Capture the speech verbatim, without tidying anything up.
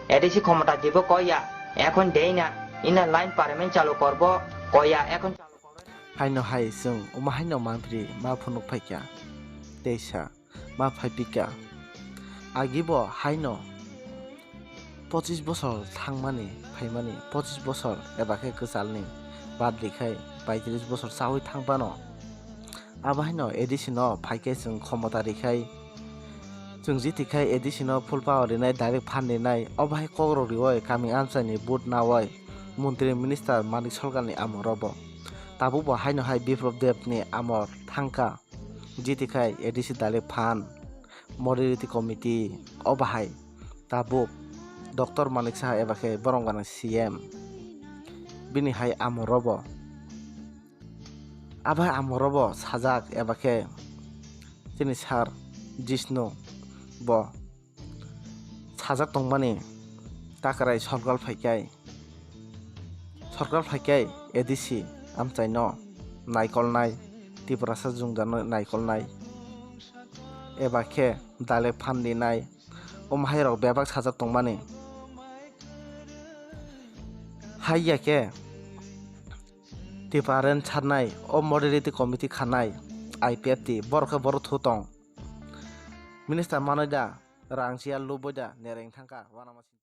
A D C khomota dibo koya, ekhon dei na, ina line permit chalu korbo koya, ekhon chalu korbo. Haino hai chwng omo haino mantri ma phunuk phaikha. Teisa ma phaipikha. Agibo haino pochis bosor thangmani, phaimani pochis bosor eba khe kwchalni bad rikhai paitris bosor chaui thangphano. Abo haino A D C no phaikhe chwng khomota rikhai, chwng jiti khai A D C no full power rinai, direct fund rinai, obo hai kokrok rioi kami amchaini vote naoi montri minister Manik Sarkarni amorobo. Tabukbo haino hai Biplab Debni amor thangkha, jiti khai A D C direct fund, modernity committee, obo hai tabuk Doctor Manik Saha eba khe borok gana C M bini hai amorobo. Abo hai amorobo sajak eba khe chini sir Jishnu bo sajak tongmani takrai sorkar phaikai, sorkar phaikai A D C amchaino naikolnai, Tiprasa jungjarno naikolnai eba khe direct fund rinai, omo hai rok bebak sajak tongmani. Hai ya khe Tipra Rent sarnai, o modernity committee khanai, I P F T, borok khe borok thu tong. Minister manoi da, rang siya luboi da, nereng thangkha, uanama sin.